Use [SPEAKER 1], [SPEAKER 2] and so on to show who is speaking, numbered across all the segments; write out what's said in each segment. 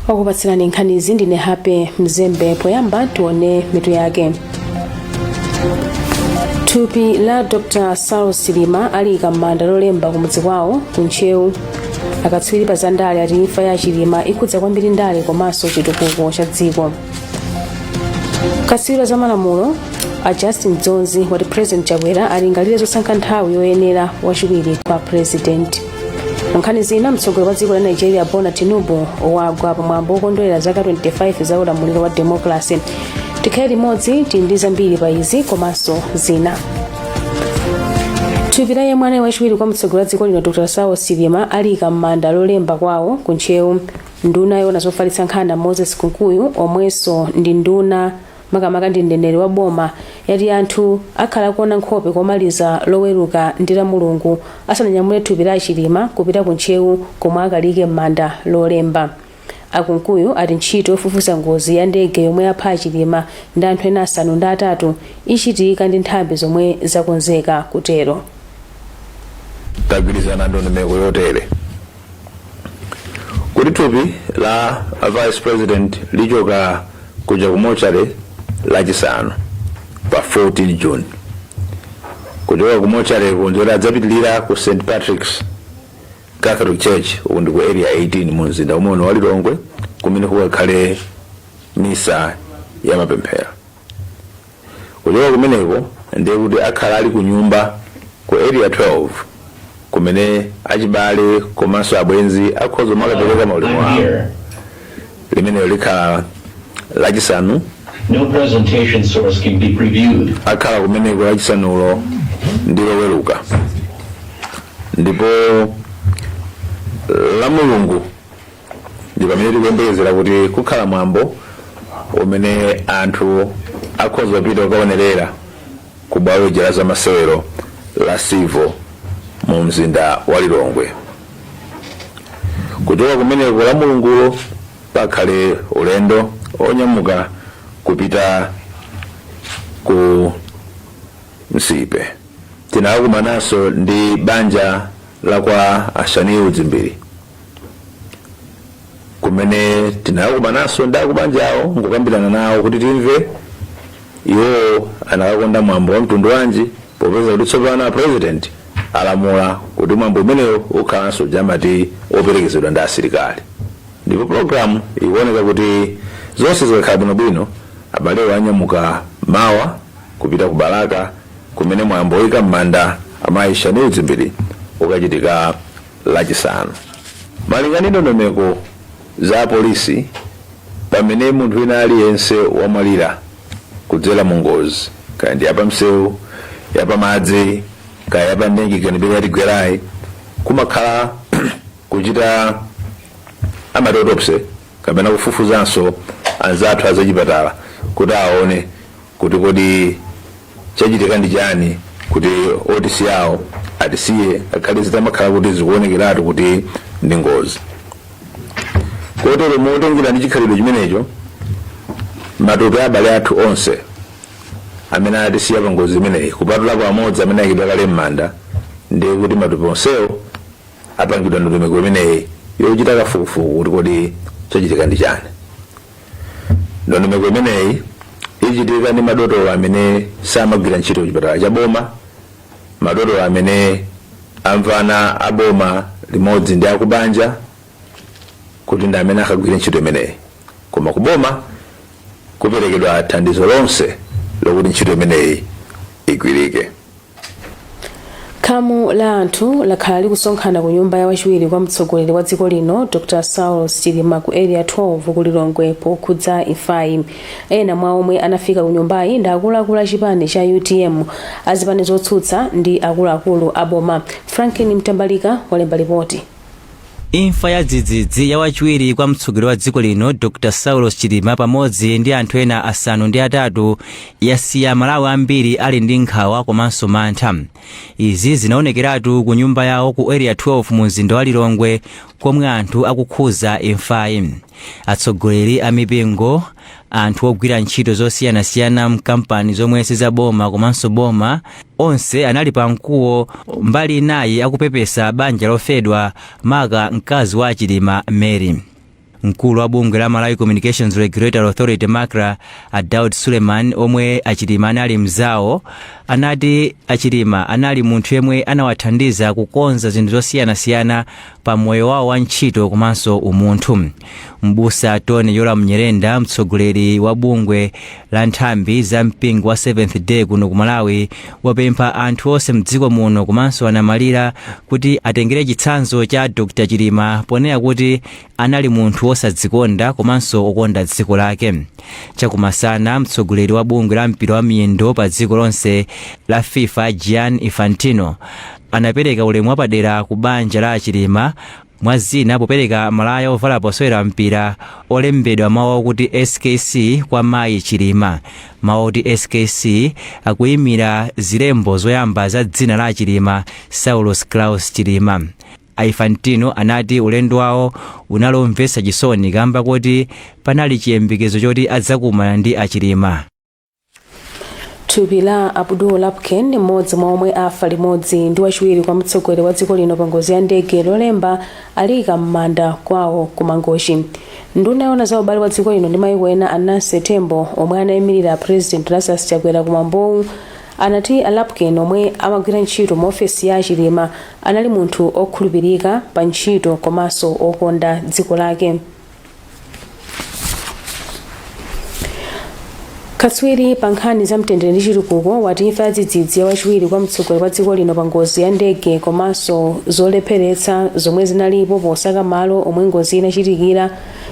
[SPEAKER 1] Wakupatsirani nkhanizi ndine Happy Mzembe. Poyamba tione mitu yake. Thupi la Dr Saulos Chilima aliyika m'manda Lolemba kumudzi kwawo ku Ntcheu. Akatswiri pa zandale ati imfa ya Chilima ikhudza kwambiri ndale komanso chitukuko cha dziko. Katswiri wa zamalamulo a Justin Dzonzi wati President Chakwera alingalire zosankha nthawi yoyenera wachiwiri kwa President. Nkhani zina: mtsogoleri wa dziko la Nigeria Bola Tinubu wagwa pamwambo wokondwerera zaka 25 za ulamuliro wa democracy. Tikhale limodzi, tili ndi zambiri pa izi komanso zina. Thupi la yemwe anali wachiwiri kwa mtsogoleri wa dziko lino Dr Saulos Chilima aliyika m'manda Lolemba kwawo ku Ntcheu. Nduna yoona zofalitsa nkhani Moses Kunkuyu, omwenso ndi nduna makamaka ndi mneneri wa boma, yati anthu akhala kuona nkhope komaliza Loweruka ndi la Mulungu asananyamule thupi la Chilima kupita ku Ntcheu komwe akaliyike m'manda Lolemba. Akunkuyu ati ntchito yofufuza ngozi ya ndege yomwe yapha Chilima ndi anthu ena 8 ichitika ndi nthambi zomwe zakonzeka kutero.
[SPEAKER 2] Tagwirizana ndondomeko yotere kuti thupi la Vice President lichoka kuja ku mortuary Lachisanu pa 14 June. Kuchoka ku mortuary kunjoti adzapitilira ku St Patrick's Catholic Church, uku ndi ku Area 18 mu mzinda umene wa Lilongwe, kumene kukakhale misa ya mapemphero. Kuchoka kumeneko ndiye kuti akhala ali ku nyumba ku Area 12, kumene achibale komanso abwenzi akhoza makapereka maulemu awo. Limeneyo likhala Lachisanu.
[SPEAKER 3] No presentation source can be previewed.
[SPEAKER 2] Akhala kumeneko Lachisanulo ndi Loweruka, ndipo la Mulungu ndi pamene tikuyembekezera kuti kukhala mwambo umene anthu akhoza kupita kukaonerera ku bwalo la zamasewero la Civo mu mzinda wa Lilongwe. Kuchoka kumeneko la Mulungulo pakhale ulendo onyamuka kupita ku Nsipe. Tinakakumananso ndi banja la kwa Ashaniu Dzimbiri, kumene tinakakumananso ndi akubanjawo nkukambirana nawo kuti timve iwowo anakakonda mwambo wa mtundu wanji, popeza kuti tsopano a President alamula kuti mwambo umenewo ukhalanso jamati operekezedwa ndi asilikali. Ndipo program ikuoneka kuti zonse zikakhala bwinobwino, abalewo anyamuka mawa kupita ku Balaka, kumene mwambo oyika m'manda amayi Shanil Dzimbiri ukachitika Lachisanu. Malinga ndi ndondomeko za polisi, pamene munthu wina aliyense wamwalira kudzera mu ngozi, kaya ndi yapamsewu, yapamadzi, kaya yapandege, kaya yatigwerayi, kumakhala kuchita amati autopsy kapena kufufuzanso anzathu azachipatala kuti aone kuti kodi chachitika ndi chani kuti otisiyawo atisiye, ngakhale zitamakhala kuti zikuonekeratu kuti ndi ngozi. Kotero motengera ndi chikhalidwe chimenecho, matupi a abale athu onse amene atisiya pa ngozi imeneyi, kupatulapo amodzi amene ayikidwa kale m'manda, ndiye kuti matupi onsewo apangidwa ndondomeko imeneyi yochita kafukufuku kuti kodi chachitika ndi chani. Ndondomeko imeneyi ichitika ndi madotolo amene samagwira ntchito kuchipatala cha boma, madotolo amene amvana aboma limodzi ndi akubanja kuti ndi amene akagwire ntchito imeneyi, koma kuboma kuperekedwa thandizo lonse lokuti ntchito imeneyi igwirike.
[SPEAKER 1] Khamu la anthu lakhala likusonkhana ku nyumba ya wachiwiri kwa mtsogoleri wa dziko lino Dr Saulos Chilima ku Area 12 ku Lilongwe pokhudza imfayi. Ena mwa omwe anafika ku nyumbayi ndi akuluakulu a chipani cha UTM, azipani zotsutsa ndi akuluakulu a boma. Franklin Mtambalika walemba ripoti.
[SPEAKER 4] Imfa ya dzidzidzi ya wachiwiri kwa mtsogoleri wa dziko lino Dr Saulos Chilima pamodzi ndi anthu ena 8 yasiya Malawi ambiri ali ndi nkhawa komanso mantha. Izi zinaonekeratu ku nyumba yawo ku Area 12 mu mzinda wa Lilongwe, komwe anthu akukhuza imfayi. Atsogoleri a mipingo, anthu ogwira ntchito zosiyanasiyana mkampani zomwe sizaboma komanso boma, onse anali pamkuwo mbali inayi akupepesa banja lofedwa, maka mkazi wa Chilima Mary. Mkulu wa bungwe la Malawi Communications Regulatory Authority, MACRA, a Daud Suleiman, omwe aChilima anali mzawo, anati aChilima anali munthu yemwe anawathandiza kukonza zinthu zosiyanasiyana pa moyo wawo wa ntchito komanso umunthu. Mbusa Tony Yoram Nyirenda, mtsogoleri wa bungwe la nthambi za mpingo wa Seventh Day kuno ku Malawi, wapempha anthu onse mdziko muno komanso anamalira kuti atengere chitsanzo cha Dr Chilima, ponena kuti anali munthu wosadzikonda komanso okonda dziko lake. Chakumasana, mtsogoleri wa bungwe la mpira wa miyendo pa dziko lonse la FIFA, Gianni Infantino, anapereka ulemu wapadera ku banja la aChilima, mwa zina popereka malaya ovala posewera mpira olembedwa mawu akuti SKC kwa mayi Chilima. Mawu akuti SKC akuyimira zilembo zoyamba za dzina la aChilima, Saulos Klaus Chilima. A Infantino anati ulendo wawo unali omvetsa chisoni kamba kuti panali chiyembekezo choti adzakumana ndi aChilima.
[SPEAKER 1] Thupi la Abdul Lapken, mmodzi mwa omwe afa limodzi ndi wachiwiri kwa mtsogoleri wa dziko lino pa ngozi ya ndege Lolemba, aliyika m'manda kwawo ku Mangochi. Nduna yoona za ubale wa dziko lino ndi mayiko ena, a Nancy Tembo, omwe anayimirira President Lazarus Chakwera kumwambowu, anati a Lapken, omwe amagwira ntchito mu ofesi ya Chilima, anali munthu okhulupirika pa ntchito komanso okonda dziko lake. Katswiri pa nkhani za mtendere ndi chitukuko wati imfa ya dzidzidzi ya wachiwiri kwa mtsogoleri wa dziko lino pa ngozi ya ndege komanso zolepheretsa zomwe zinalipo posaka malo omwe ngozi inachitikira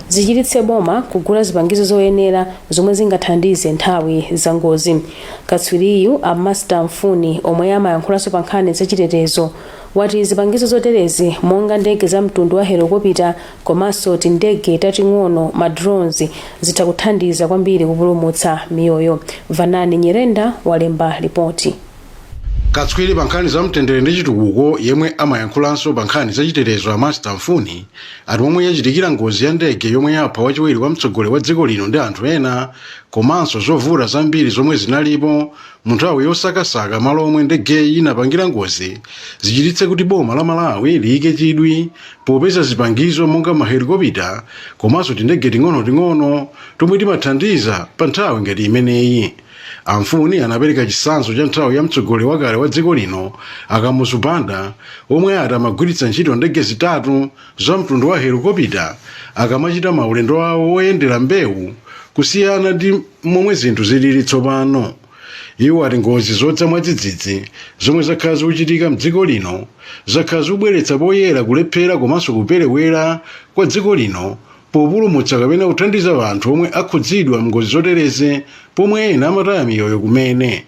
[SPEAKER 1] zichititse boma kugula zipangizo zoyenera zomwe zingathandize nthawi za ngozi. Katswiriyu, a Master Mfuni, omwe amayankhulanso pa nkhani zachitetezo, wati zipangizo zoterezi monga ndege za mtundu wa helikopita komanso tindege tating'ono, ma drones, zitha kuthandiza kwambiri kupulumutsa miyoyo. Vanani Nyirenda walemba ripoti.
[SPEAKER 5] Katswiri pa nkhani za mtendere ndi chitukuko yemwe amayankhulanso pa nkhani zachitetezo, a Master Mfuni, ati momwe yachitikira ngozi ya ndege yomwe yapha wachiwiri kwa mtsogoleri wa dziko lino ndi anthu ena, komanso zovuta zambiri zomwe zinalipo mu nthawi yosakasaka malo omwe ndegeyi inapangira ngozi, zichititse kuti boma la Malawi liyike chidwi popeza zipangizo monga mahelikopita komanso tindege ting'onoting'ono tomwe timathandiza pa nthawi ngati imeneyi. Amfuni anapereka chitsanzo cha nthawi ya mtsogoleri wakale wa dziko lino, a Kamuzu Banda, omwe ati amagwiritsa ntchito ndege zitatu za mtundu wa helikopita akamachita maulendo awo oyendera mbewu, kusiyana ndi momwe zinthu zilili tsopano. Iwo ati ngozi zodza mwadzidzidzi zomwe zakhala zikuchitika mdziko lino zakhala zikubweretsa poyera kulephera komanso kuperewera kwa dziko lino populumutsa kapena kuthandiza anthu omwe akhudzidwa mngozi zoterezi, pomwe ena amataya miyoyo kumene.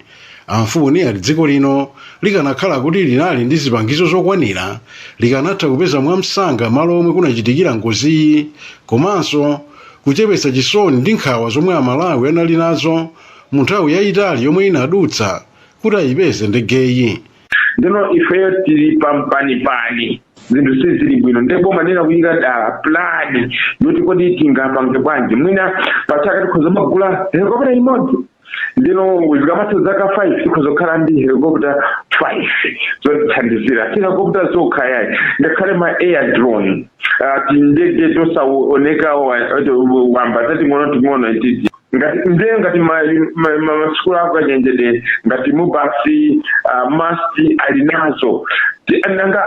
[SPEAKER 5] Amfuni ati dziko lino likanakhala kuti linali ndi zipangizo zokwanira, likanatha kupeza mwamsanga malo omwe kunachitikira ngoziyi komanso kuchepetsa chisoni ndi nkhawa zomwe Amalawi anali nazo mu nthawi yayitali yomwe inadutsa kuti ayipeze ndegeyi.
[SPEAKER 6] Ndino ifeyo tili pampanipani, zinthu sizili bwino, ndipo boma lina kuyika dala plan yoti kodi tingapange bwanji. Mwina pachaka tikhoza magula helikopta imodzi, ndino zikamatha zaka 5 tikhoza kukhala ndi helikopta 5 zotithandizira. Si helikopta zokha yayi, ngakhale ma air drone, tindege tosaoneka wamba tating'ono ting'ono ititi, ngati ndiye ngati masukulu akachenjede ngati MUBAS, MUST ali nazo. Nanga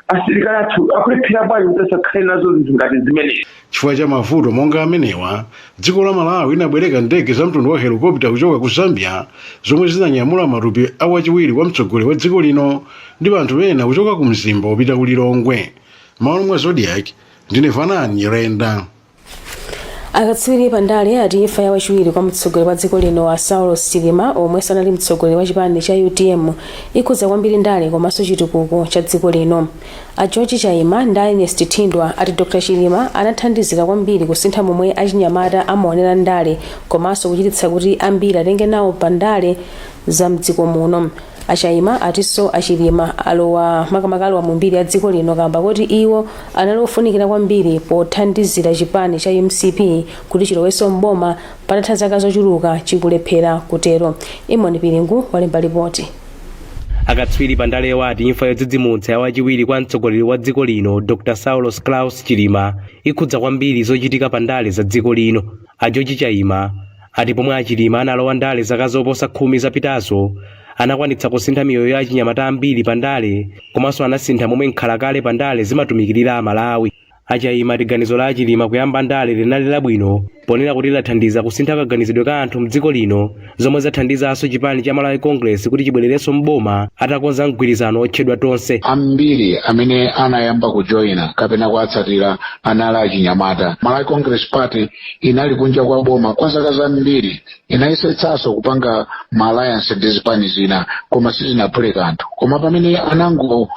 [SPEAKER 6] asilikali athu akulephera bwanji kuti asakhale nazo zinthu ngati zimenezi?
[SPEAKER 5] Chifukwa cha mavuto monga amenewa, dziko la Malawi linabwereka ndege za mtundu wa helikopta kuchoka ku Zambia zomwe zinanyamula matupi a wachiwiri kwa mtsogoleri wa dziko lino ndi anthu ena kuchoka ku Mzimba kupita ku Lilongwe. M'malo mwa Zodiak, ndine Vanani Nyirenda.
[SPEAKER 1] Akatswiri pa ndale ati imfa ya wachiwiri kwa mtsogoleri wa dziko lino, a Saulos Chilima, omwe sanali mtsogoleri wa chipani cha UTM, ikhudza kwambiri ndale komanso chitukuko cha dziko lino. A George Chaima ndi a Ernest Thindwa ati Dr Chilima anathandizira kwambiri kusintha momwe achinyamata amaonera ndale komanso kuchititsa kuti ambiri atenge nawo pa ndale za mdziko muno. A Chaima atinso a Chilima alowa, makamaka alowa mu mbiri ya dziko lino kamba kuti iwo anali ofunikira kwambiri pothandizira chipani cha MCP kuti chilowenso mboma patatha zaka zochuluka chikulephera kutero. Imoni Pilingu walemba ripoti.
[SPEAKER 7] Akatswiri pa ndalewa ati imfa yodzidzimutsa ya wachiwiri kwa mtsogoleri wa dziko lino Dr Saulos Klaus Chilima ikhudza kwambiri zochitika pa ndale za dziko lino. A George Chaima ati pomwe aChilima analowa ndale zaka zoposa 10 zapitazo, anakwanitsa kusintha miyoyo ya achinyamata ambiri pa ndale, komanso anasintha momwe nkhalakale pa ndale zimatumikirira Amalawi. AChaima ati ganizo la aChilima kuyamba ndale linali labwino, ponena kuti lathandiza kusintha kaganizidwe ka anthu mdziko lino, zomwe zathandizanso chipani cha Malawi Congress kuti chibwererenso mboma atakonza mgwirizano otchedwa Tonse.
[SPEAKER 8] Ambiri amene anayamba kujoyina kapena kuwatsatira anali achinyamata. Malawi Congress Party inali kunja kwa boma kwa zaka zambiri, inayesetsanso kupanga ma alliance ndi zipani zina koma sizinaphule kanthu. Koma pamene anango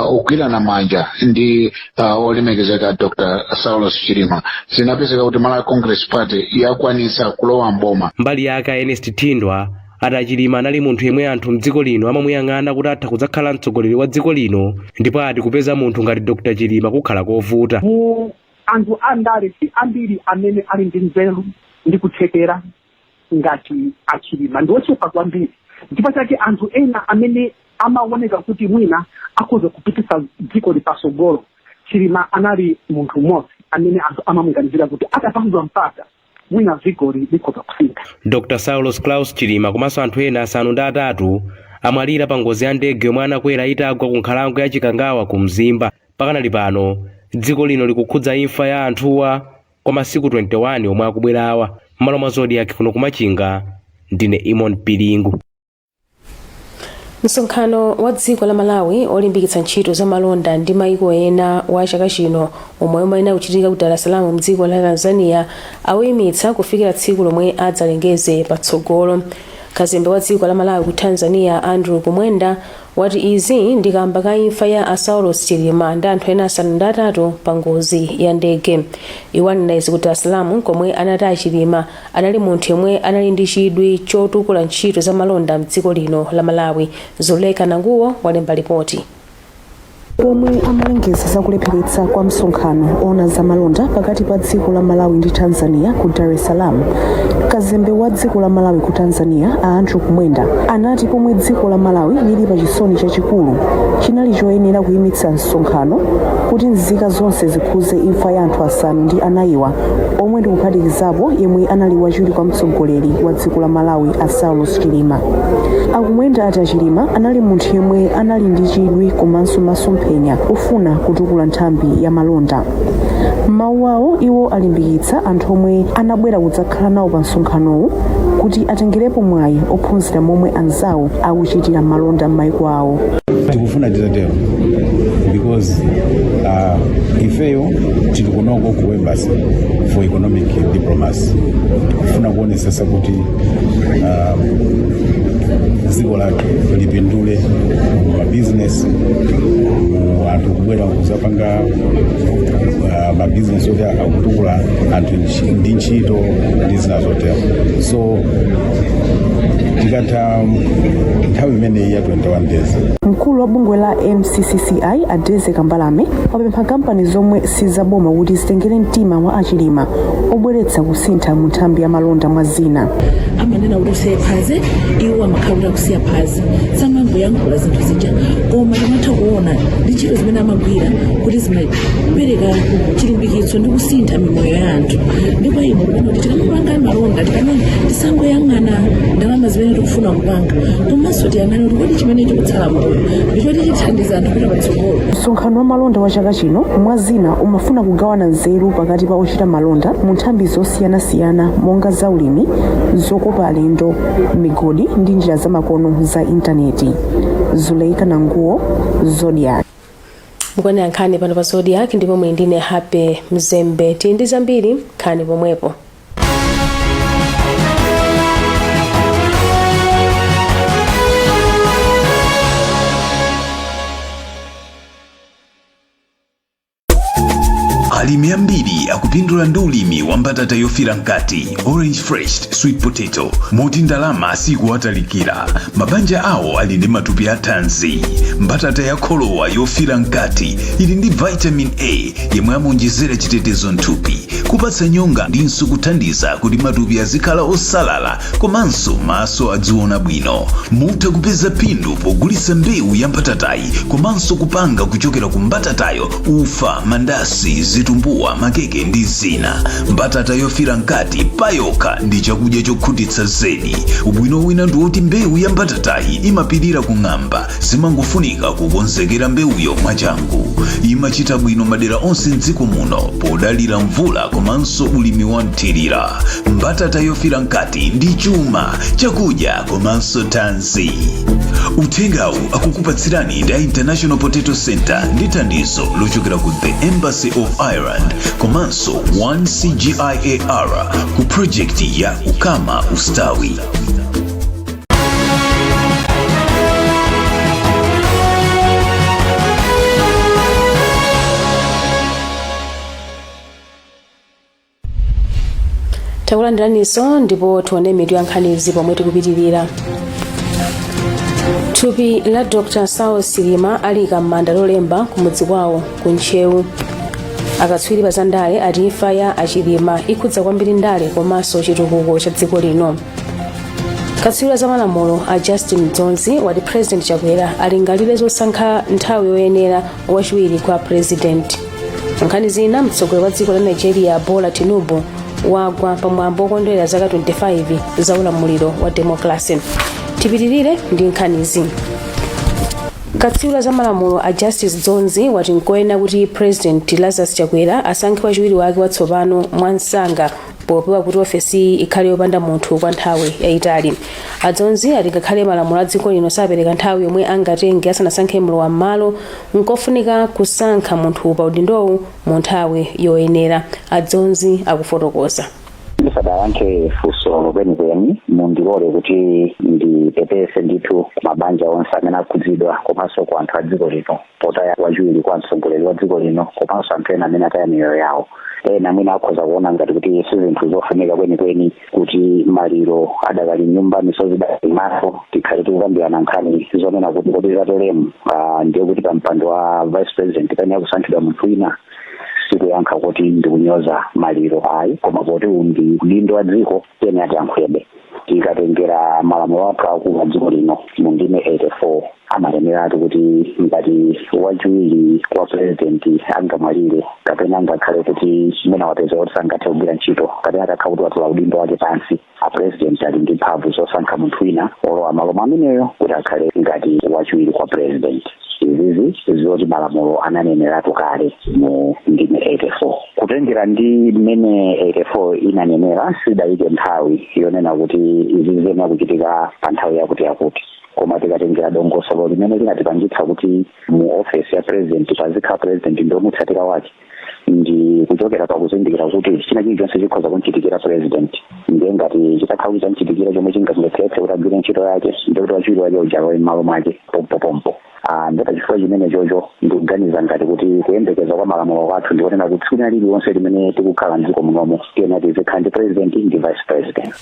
[SPEAKER 8] kugwirana manja ndi olemekezeka Dr Saulos Chilima, zinapezeka kuti Malawi Congress Party yakwanitsa kulowa mboma.
[SPEAKER 7] Mbali yake, Ernest Thindwa ati aChilima anali munthu yemwe anthu mdziko lino amamuyang'ana kuti atha kudzakhala mtsogoleri wa dziko lino, ndipo ati kupeza munthu ngati Dr Chilima kukhala kovuta.
[SPEAKER 9] Mu anthu andale, si ambiri amene ali ndi nzeru ndi kuthekera ngati aChilima, ndi ochepa kwambiri. Ndipo chake anthu ena amene amaoneka kuti mwina akhoza kupitisa dziko lipasogolo, Chilima anali munthu mmodzi amene anthu amamuganizira kuti atapatsidwa mpata mwina dzikoli likhoza kusintha.
[SPEAKER 7] Dr Saulos Klaus Chilima komanso anthu ena 8 amwalira pa ngozi ya ndege yomwe anakwera itagwa ku nkhalango ya Chikangawa ku Mzimba. Pakanali pano dziko lino likukhudza imfa ya anthuwa kwa masiku 21 omwe akubwerawa. M'malo mwa Zodiak kuno kumachinga, ndine Imon Pilingu.
[SPEAKER 1] Msonkhano wa dziko la Malawi olimbikitsa ntchito za malonda ndi maiko ena wa chaka chino, omwe umayenera kuchitika ku Dar es Salaam mdziko la Tanzania, awuyimitsa kufikira tsiku lomwe adzalengeze patsogolo. Kazembe wa dziko la Malawi ku Tanzania, Andrew Kumwenda, wati izi ndi kamba ka imfa ya a Saulos Chilima ndi anthu ena 8 pa ngozi ya ndege. Iwo anena izi ku Dar es Salaam, komwe anati a Chilima anali munthu yemwe anali ndi chidwi chotukula ntchito za malonda mdziko lino la Malawi. Zuleka Nanguwo walemba ripoti.
[SPEAKER 10] Pomwe amalengeza zakulepheretsa kwa msonkhano ona za malonda pakati pa dziko la Malawi ndi Tanzania ku Dar es Salaam, kazembe wa dziko la Malawi ku Tanzania, a Andrew Kumwenda, anati pomwe dziko la Malawi lili pa chisoni chachikulu, chinali choyenera kuyimitsa msonkhano kuti nzika zonse zikhuze imfa ya anthu 9wa, omwe ndikuphatikizapo yemwe anali wachiwiri kwa mtsogoleri wa dziko la Malawi, a Saulos Chilima. Akumwenda ati aChilima anali munthu yemwe anali ndi chidwi komanso masomphenya ofuna kutukula nthambi ya malonda. M'mawu awo, iwo alimbikitsa anthu omwe anabwera kudzakhala nawo pa msonkhanowu kuti atengerepo mwayi ophunzira momwe anzawo akuchitira malonda m'mayiko awo.
[SPEAKER 11] Tikufuna titatero because ifeyo tili kunoko ku embassy for economic diplomacy, kufuna kuonesesa kuti dziko lathu lipindule mu mabizinesi, mu anthu kubwera kuzapanga mabizinesi oti akutukula anthu ndi ntchito ndi zina zotero. So tikatha nthawi imeneyi ya 21 days.
[SPEAKER 10] Mkulu wa bungwe la MCCCI, a Daisy Kambalame, wapempha kampani zomwe sizaboma kuti zitengere mtima wa aChilima obweretsa kusintha mu nthambi ya malonda, mwa zina.
[SPEAKER 12] Amanena kuti usiye phazi, iwo amakhala kuti akusiya phazi. Samangoyankhula zinthu zija, koma timatha kuona ndi ntchito zimene amagwira kuti zimapereka chilimbikitso ndi kusintha mimoyo ya anthu. Ndipo ine ndikuona kuti tikamapanga malonda, tisangoyang'ana ndalama zimene tikufuna kupanga, komanso tiyang'ane kuti kodi chimene chikutsala mbuyo ndichoti chithandiza anthu kupita patsogolo.
[SPEAKER 10] Msonkhano wa malonda wa chaka chino, mwa zina, umafuna kugawana nzeru pakati pa ochita malonda mu nthambi zosiyanasiyana monga zaulimi, zokopa alendo, migodi ndi njira zamakono za intaneti. Zuleika Nanguwo, Zodiak.
[SPEAKER 1] Mukuonera nkhani pano pa Zodiak ndipo muli ndine Happy Mzembe. Tili ndi zambiri, nkhani pomwepo.
[SPEAKER 13] Alimi ambiri akupindula ndi ulimi wa mbatata yofira mkati, orange fresh sweet potato, moti ndalama sikuwatalikira. Mabanja awo ali ndi matupi athanzi. Mbatata ya kholowa yofira mkati ili ndi vitamin A yemwe amaonjezera chitetezo mthupi. Kupatsa nyonga ndinso kuthandiza kuti matupi azikhala osalala komanso maso adziona bwino. Mutha kupeza phindu pogulitsa mbewu ya mbatatayi komanso kupanga kuchokera ku mbatatayo ufa, mandasi, zitumbuwa, makeke ndi zina. Mbatata yofira mkati payokha ndi chakudya chokhutitsa zedi. Ubwino wina ndi woti mbewu ya mbatatayi imapirira kung'amba, zimangofunika kukonzekera mbewuyo mwachangu. Imachita bwino madera onse mdziko muno podalira mvula komanso ulimi wa mthirira. Mbatata yofira mkati ndi chuma, chakudya komanso thanzi. Uthengawu akukupatsirani ndi a International Potato Center ndi thandizo lochokera ku The Embassy of Ireland komanso 1CGIAR ku project ya Ukama Ustawi.
[SPEAKER 1] Takulandiraninso ndipo tione mitu ya nkhanizi pomwe tikupitirira. Thupi la Dr Saulos Chilima aliyika m'manda Lolemba kumudzi kwawo ku Ntcheu. Akatswiri pa zandale ati imfa ya aChilima ikhudza kwambiri ndale komanso chitukuko cha dziko lino. Katswiri wa zamalamulo a Justin Dzonzi wati President Chakwera alingalire zosankha nthawi yoyenera wachiwiri kwa President. Nkhani zina, mtsogoleri wa dziko la Nigeria Bola Tinubu wagwa pamwambo wokondwerera zaka 25 za ulamuliro wa democracy. Tipitirire ndi nkhanizi. Katswiri wa zamalamulo a Justice Dzonzi wati nkoyenera kuti President Lazarus Chakwera asankhe wachiwiri wake watsopano mwansanga popewa kuti ofesiyi ikhale yopanda munthu kwa nthawi yayitali. A Dzonzi ati ngakhale malamulo a dziko lino sapereka nthawi yomwe angatenge asanasankhe mlowa m'malo, nkofunika kusankha munthu pa udindowu mu nthawi yoyenera. A Dzonzi akufotokoza.
[SPEAKER 14] Ndisadayankhe funso kwenikweni, mundilole kuti ndipepese ndithu ku mabanja onse amene akhudzidwa komanso ku anthu a dziko lino potaya wachiwiri kwa mtsogoleri wa dziko lino komanso anthu ena amene ataya miyoyo yawo. Ena mwina akhoza kuona ngati kuti si zinthu zofunika kwenikweni kuti maliro adakali nyumba, misozi idakali maso, tikhale tikukambirana nkhani zonena kuti kodi zateremu, ndiye kuti pa mpando wa vice president payenera kusankhidwa munthu wina. Sikuyankha kuti ndikunyoza maliro ayi, koma poti uwu ndi udindo wa dziko, tiyenera tiyankhulebe. Tikatengera malamulo athu akulu a dziko lino mu ndime 84, amaneneratu kuti ngati wachiwiri kwa president angamwalire kapena ngakhale kuti mwina wapeza kuti sangathe kugwira ntchito kapena atakhala kuti watula udindo wake pansi, a president ali ndi mphamvu zosankha munthu wina olowa malo mwa ameneyo kuti akhale ngati wachiwiri kwa president. Izizi zoti malamulo ananeneratu kale mu ndime 84. Kutengera ndi mmene 84 inanenera, sidayike nthawi yonena kuti izi ziyenera kuchitika pa nthawi yakuti yakuti, koma tikatengera dongosolo limene linatipangitsa kuti mu ofesi ya president pazikhala president ndi omutsatira wake, ndi kuchokera pakuzindikira kuti china chilichonse chikhoza kumchitikira president. Ndiye ngati chitakhala kuti chamchitikira chomwe chingamulepheretse kuti agwire ntchito yake, ndiye kuti wachiwiri wake uja alowe m'malo mwake pompopompo. Ndiye pachifukwa chimene chocho ndikuganiza ngati kuti kuyembekeza kwa malamulo kwathu ndikunena kuti tsiku lina lililonse limene tikukhala mdziko munomo tiyenera tizikhala ndi president ndi vice president.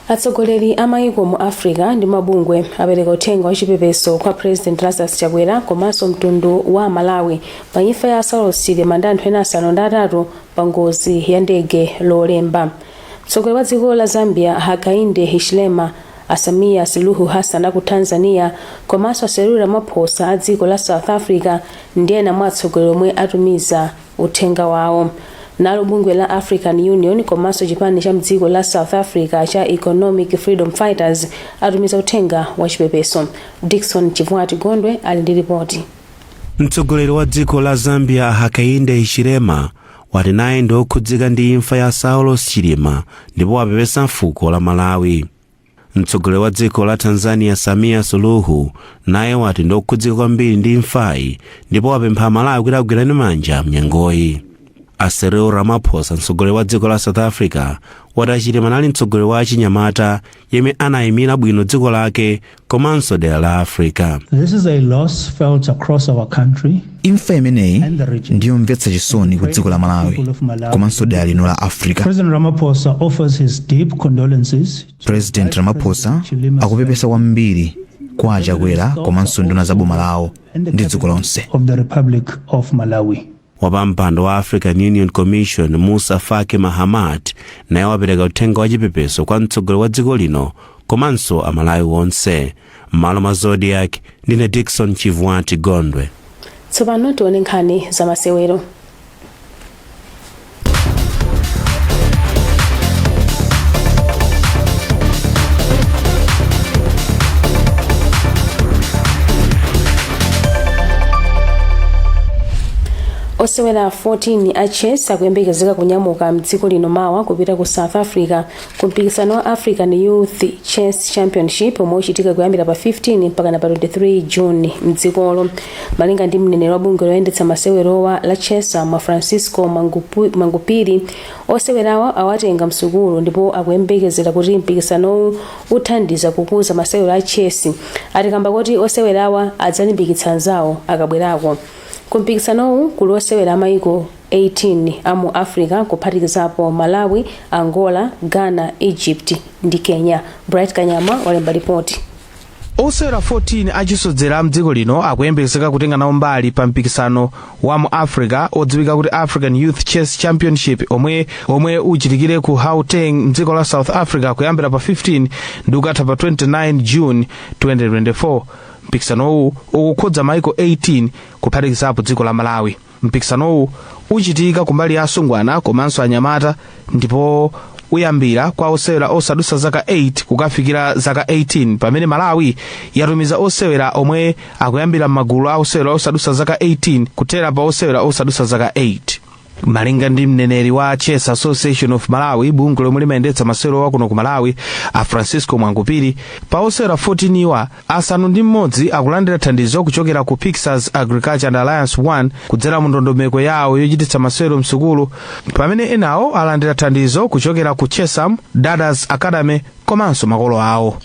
[SPEAKER 1] Atsogoleri a mayiko mu Africa ndi mabungwe apereka uthenga wachipepeso kwa President Lazarus Chakwera komanso mtundu wa Malawi pa imfa ya Saulos Chilima ndi anthu ena 8 pa ngozi ya ndege Lolemba. Mtsogoleri wa dziko la Zambia Hakainde Hichilema, a Samia Suluhu Hassan aku Tanzania komanso a Cyril Ramaphosa a dziko la South Africa ndi ena mwa atsogoleri omwe atumiza uthenga wawo. Nalo bungwe la African Union komanso chipani cha mdziko la South Africa cha Economic Freedom Fighters atumiza uthenga wa chipepeso. Dickson Chivwati Gondwe ali ndi ripoti.
[SPEAKER 15] Mtsogoleri wa dziko la Zambia Hakainde Hichilema wati naye ndi okhudzika ndi imfa ya Saulos Chilima ndipo wapepesa fuko la Malawi. Mtsogoleri wa dziko la Tanzania Samia Suluhu naye wati ndi okhudzika kwambiri ndi imfayi ndipo wapempha Amalawi kuti agwirane manja mnyengoyi. A Cyril Ramaphosa, mtsogoleri wa dziko la South Africa, wati aChilima anali mtsogoleri wa achinyamata yemwe anayimira bwino dziko lake komanso dera la Africa.
[SPEAKER 16] This is a loss felt across our country.
[SPEAKER 17] Imfa imeneyi ndiyomvetsa chisoni ku dziko la Malawi komanso dera lino la Africa.
[SPEAKER 16] President Ramaphosa offers his deep condolences.
[SPEAKER 17] President Ramaphosa akupepesa kwambiri kwa aChakwera komanso nduna za boma lawo ndi dziko lonse.
[SPEAKER 16] Of the Republic of Malawi.
[SPEAKER 15] Wapampando wa African Union Commission Musa Faki Mahamat naye wapereka uthenga wa chipepeso kwa mtsogoleri wa dziko lino komanso Amalawi onse. M'malo mwa Zodiak, ndine Dickson Chivwati Gondwe.
[SPEAKER 1] Tsopano tione nkhani za masewero. Osewera 14 a chess akuyembekezeka kunyamuka mdziko lino mawa kupita ku South Africa ku mpikisano wa African Youth Chess Championship omwe uchitika kuyambira pa 15 mpakana pa 23 June mdzikolo. Malinga ndi mneneri wa bungwe loyendetsa masewerowa la Chessam, a Francisco Mangupiri, osewerawa awatenga msukulu ndipo akuyembekezera kuti mpikisanowu uthandiza kukuza masewero a chess, ati kamba kuti osewerawa adzalimbikitsa anzawo akabwerako. Ku mpikisanowu kuli osewera amayiko 18 a mu Africa kuphatikizapo Malawi, Angola, Ghana, Egypt ndi Kenya. Bright Kanyama walemba ripoti.
[SPEAKER 18] Osewera 14 achisodzera mdziko lino akuyembekezeka kutenga nawo mbali pa mpikisano wa mu Africa odziwika kuti African Youth Chess Championship omwe uchitikire ku Gauteng mdziko la South Africa kuyambira pa 15 ndi kukatha pa 29 June 2024. Mpikisanowu ukukhudza maiko 18 kuphatikizapo dziko la Malawi. Mpikisanowu uchitika kumbali ya asungwana komanso anyamata ndipo uyambira kwa osewera osadutsa zaka 8 kukafikira zaka 18, pamene Malawi yatumiza osewera omwe akuyambira m'magulu a osewera osadutsa zaka 18 kuthera pa osewera osadutsa zaka 8. Malinga ndi mneneri wa Chess Association of Malawi, bungwe lomwe limayendetsa masewero kuno ku Malawi, a Francisco Mwangupiri, pa osewera 14 iwa, 6 akulandira thandizo kuchokera ku Pixars Agriculture and Alliance 1 kudzera mu ndondomeko yawo yochititsa masewero msukulu, pamene enawo alandira thandizo kuchokera ku Chessam, Dadas Academy komanso makolo awo.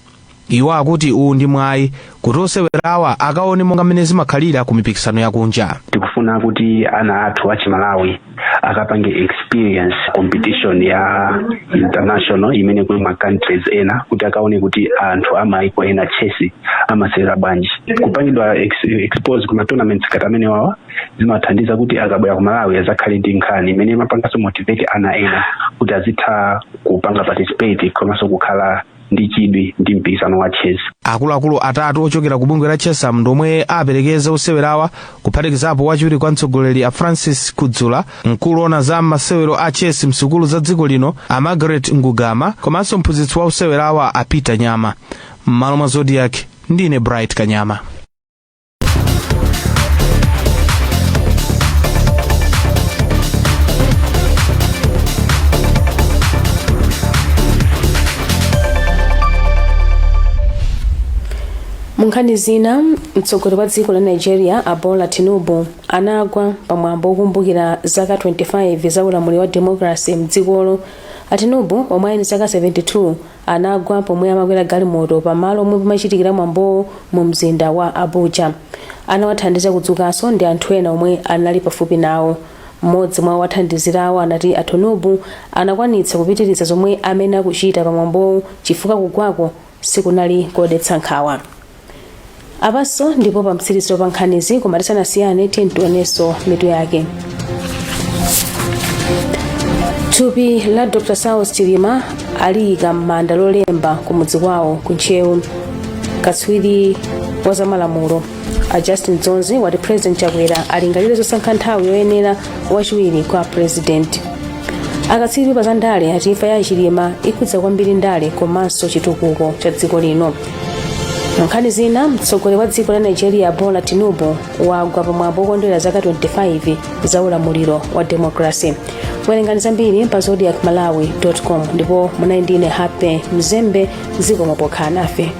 [SPEAKER 18] Iwo akuti uwu ndi mwayi kuti osewerawa akaone monga mmene zimakhalira ku mipikisano yakunja.
[SPEAKER 19] Tikufuna kuti ana athu achimalawi akapange experience competition ya international imene kuli ma countries ena, kuti akaone kuti anthu amaiko ena chess amasewera bwanji. Kupangidwa expose kuma tournaments ngati amene wawa zimathandiza kuti akabwera ku Malawi azakhale ndi nkhani imene imapanganso motivate ana ena kuti azitha kupanga participate komanso kukhala ndi chidwi ndi mpikisano wa chess.
[SPEAKER 18] Akuluakulu atatu ochokera ku bungwe la Chessam ndomwe aperekeza osewerawa, kuphatikizapo wachiwiri kwa mtsogoleri a Francis Kudzula, mkulu ona za masewero a chess msukulu za dziko lino a Margaret Ngugama, komanso mphunzitsi wa osewerawa a Peter Nyama. M'malo mwa Zodiak, ndine Bright Kanyama.
[SPEAKER 1] Mu nkhani zina, mtsogoleri wa dziko la Nigeria a Bola Tinubu anagwa pamwambo wokumbukira zaka 25 za ulamuliro wa democracy mdzikolo. A Tinubu, omwe ali ndi zaka 72, anagwa pomwe amakwera galimoto pamalo omwe pamachitikira mwambowo mu mzinda wa Abuja. Anawathandiza kudzukanso ndi anthu ena omwe anali pafupi nawo. Mmodzi mwa owathandizirawo anati a Tinubu anakwanitsa kupitiriza zomwe amayenera kuchita pamwambowu chifukwa kugwako sikunali kodetsa nkhawa. Apanso ndipo pa mtsiriziro pa nkhanizi, koma tisanasiyane tiyeni tionenso mitu yake. Thupi la Dr Saulos Chilima aliyika m'manda Lolemba ku mudzi kwawo ku Ntcheu. Katswiri wa zamalamulo a Justin Dzonzi wati President Chakwera alingalire zosankha nthawi yoyenera wachiwiri kwa President. Akatswiri pa zandale ati imfa ya Chilima ikhudza kwambiri ndale komanso chitukuko cha dziko lino. Nkhani zina, mtsogoleri wa dziko la Nigeria Bola Tinubu wagwa pamwambo wokondwera zaka 25 za ulamuliro wa democracy. Werengani zambiri pa zodiakmalawi com ndipo munali ndine Happy Mzembe. Zikomo pokhala nafe.